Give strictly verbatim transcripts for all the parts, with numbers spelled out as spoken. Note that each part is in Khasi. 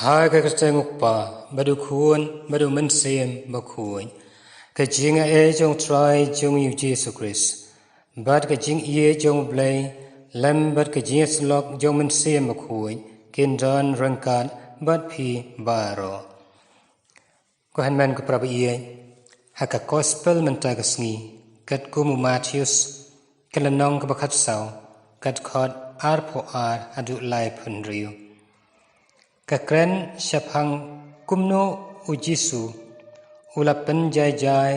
Ha ka kyrteng u Kpa, bad u Khun, bad u Mynsiem Bakhuid. Ka jingaiei jong u Trai jong ngi u Jisu Khrist, bad ka jingïeit jong u Blei, lem bad ka jingïasyllok jong u Mynsiem Bakhuid, kin don ryngkat bad phi baroh. Ko hynmen ko para ba ïeit, ha ka Gospel mynta ka sngi, katkum u Mathaios, ka lynnong kaba khatsaw, ka dkhot arphew ar haduh laiphew hynriew. Ka kren shaphang kumno u Jisu u la pynjai jai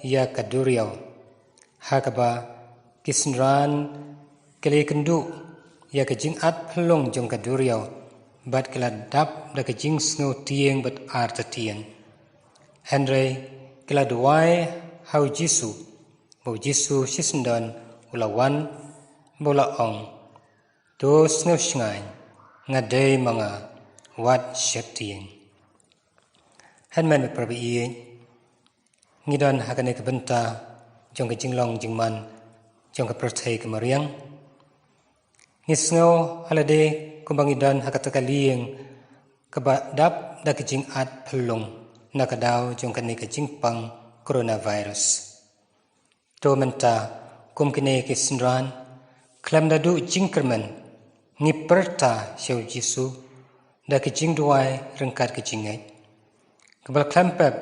ïa ka duriaw, ha kaba ki synran ki la ïakynduh ïa ka jingat phyllung jong ka duriaw, bad ki la dap da ka jingsngew tieng bad artatien. Hynrei ki la duwai ha u Jisu, ba u Jisu shisyndon u la wan, ba u la ong, "To sngewshngaiñ, nga dei ma nga, wat sheptieng." Hynmen ko para ba ïeit, ngi don ha kane ka bynta jong ka jinglong jingman jong ka pyrthei ka mariang. Ngi sngew ha lade kumba ngi don ha kata ka lieng kaba dap da ka jingat phyllung na ka daw jong kane ka jingpang coronavirus. To mynta, kum kine ki synran, khlem da duh jingkyrmen, ngi pyrta sha u Jisu da ka jingduwai ryngkat ka jingngeit, kaba khlem pep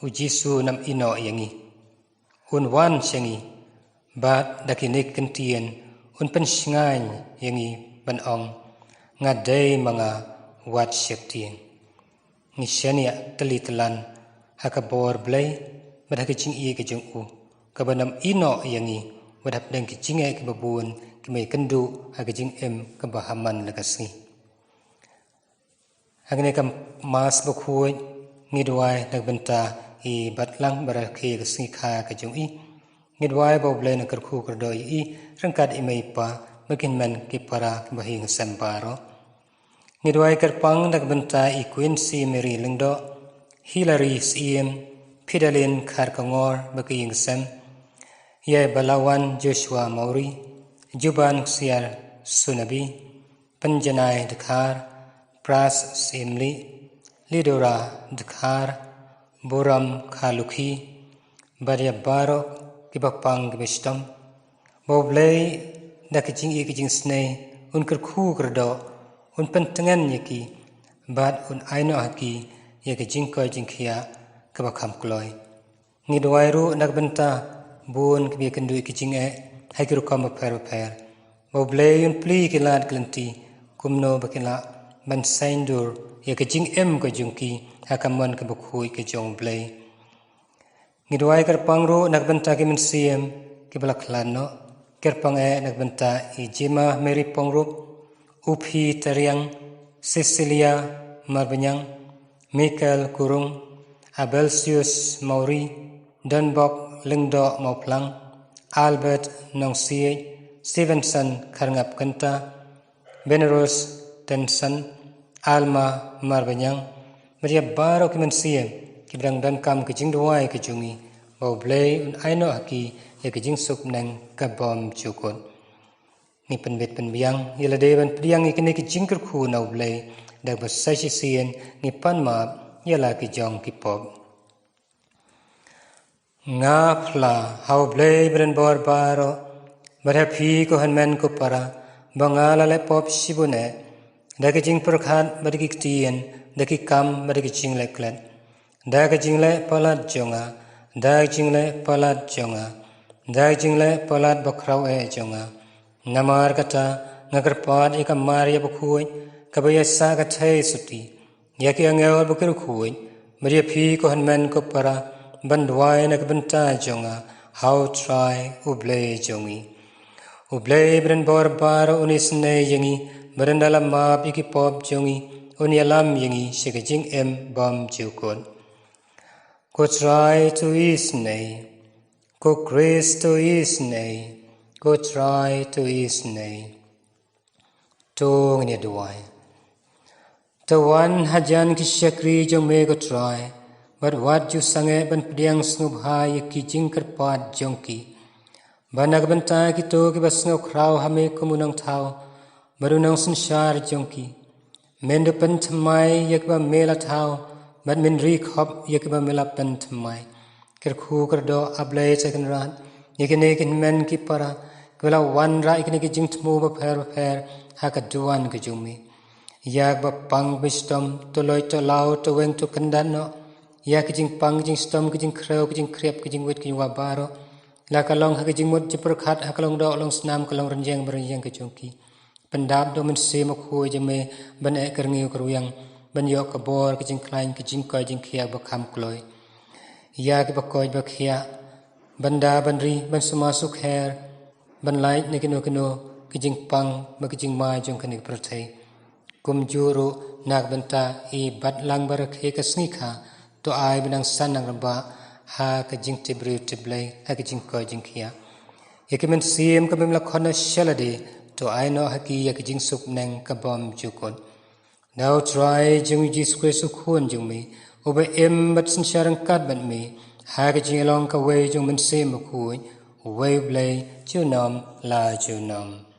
u Jisu un ym ïehnoh ïa ngi. Un wan sha ngi, bad da kine ki kyntien un pynshngaiñ ïa ngi ban ong, "Nga dei ma nga, wat sheptieng." Ngi shaniah tylli tyllan ha ka bor Blei bad ha ka jingïeit ka jong u, kaba ym ïehnoh ïa ngi wat hapdeng ki jingeh kiba bun kiba ïakynduh ha ka jingim kaba ha man la ka sngi. Ha kane ka Mass bakhuid, ngi duwai na ka bynta i Batlang Barakhe ka sngi kha ka jong i. Ngi duwai ba u Blei un kyrkhu kyrdoh ïa i ryngkat i mei i pa, bad ki hynmen ki para kiba ha ïing ha sem baroh. Ngi duwai kyrpang na ka bynta i Quincy Mary Lyngdoh, Hilary Syiem, Pidalin Kharkongor bad ka ïing ka sem, ïa i Balawan Joshua Mawrie, Juban Ksiar Sunabi, Pynjanai Dkhar, Pras Syiem Lih, Lidora Dkhar, Buram Kharlukhi, bad ïa baroh kiba pang kiba shitom. Ba u Blei da ka jingïeit ka jingisynei un kyrkhu kyrdoh, un pyntngen ïa ki, bad un ai noh ha ki ïa ka jingkoit jingkhiah kaba kham kloi. Ngi duwai ruh na ka bynta bun kiba ïakynduh ïa ki jingeh ha ki rukom bapher bapher, ba u Blei un plie ïa ki lad ki lynti kumno ba kin lah ban saiñdur ïa ka jingim ka jong ki ha ka mon kaba khuid ka jong u Blei. Ngi duwai kyrpang ruh na ka bynta ki mynsiem kiba la khlad noh. Kyrpang eh na ka bynta i Jima Mary Pongrup, u Phi Tariang, Cecilia Marbaniang, Michael Kurung, Abelsius Mawrie, Donbok Lyngdoh Mawphlang, Albert Nongsiej, Stevenson Kharngap Kynta, Benaros Tenson, Alma Marbaniang, bad ïa baroh ki mynsiem kiba dang donkam ka jingduwai ka jong ngi, ba u Blei un ai noh ha ki ïa ka jingsuk bneng ka bymjukut. Ngi pynbit pynbiang ïa lade ban pdiang ïa kine ki jingkyrkhu na u Blei, da kaba sa shisien ngi pan map ïa la ki jong ki pop. Nga phla ha u Blei ba donbor baroh, bad ha phi ko hynmen ko para, ba nga la leh pop shibun eh, da ki jingpyrkhat bad ki ktien, da ki kam bad ki jingleh klet, da ki jingleh palat jong nga, da ki jingleh palat jong nga, da ki jingleh palat bakhraw eh jong nga. Namar kata nga kyrpad ïa ka Maria bakhuid, kaba ïa sah ka thei suti, ïa ki angel bad ki riewkhuid, bad ïa phi ko hynmen ko para, ban duwai na ka bynta jong nga ha u Trai u Blei jong ngi. U Blei ba donbor baroh un isynei ïa ngi, bad ynda la map ïa ki pop jong ngi, un ïalam ïa ngi sha ka jingim bymjukut. Ko Trai to isynei, ko Khrist to isynei, ko Trai to isynei. To ngin ïa duwai. To wan hajan ki shakri jong me ko Trai, bad wat ju sangeh ban pdiang sngewbha ïa ki jingkyrpad jong ki. Ba na ka bynta kito kiba sngewkhraw ha me kum u nongthaw bad u nongsynshar jong ki, Men da pynthymmai ïa kiba me la thaw, bad men ri khop ïa kiba me la pynthymmai. Kyrkhu kyrdoh, A Blei Trai Kynrad, ïa kine ki hynmen ki para kiba la wanrah ïa kine ki jingthmu bapher bapher ha ka duwan ka jong me. Ïa kiba pang ba shitom, to loit to law, to weng to kyndat noh. Ïa ki jingpang ki jingshitom, ki jingkhrew ki jingkhriap, ki jingwit ki jingwa baroh, la ka long ha ka jingmut jingpyrkhat, ha ka long doh long snam, ka long rynïeng ba rynïeng ka jong ki. Pyndap da U Mynsiem Bakhuid jong me ban eh kyrngiu kyrwiang, ban ïoh ka bor, ka jingkhlaiñ, ka jingkoit jingkhiah ba kham kloi. Ïa kiba koit ba khiah, ban da ban ri, ban sumar sukher, ban lait na kino kino ki jingpang bad ki jingma jong kane ka pyrthei. Kumjuh ruh na ka bynta i Batlang Barakhe ka Sngikha, to ai ba nang san nang rangbah ha ka jingtip briew tip Blei, ha ka jingkoit jingkhiah. Ïa ki mynsiem kiba me la khot noh sha lade, to ai noh ha ki ïa ka jingsuk bneng ka bymjukut. Da U Trai jong ngi Jisu Khrist U Khun jong me, uba im bad synshar ryngkat bad me ha ka jingïalong kawei jong U Mynsiem Bakhuid, uwei U Blei, junom la junom.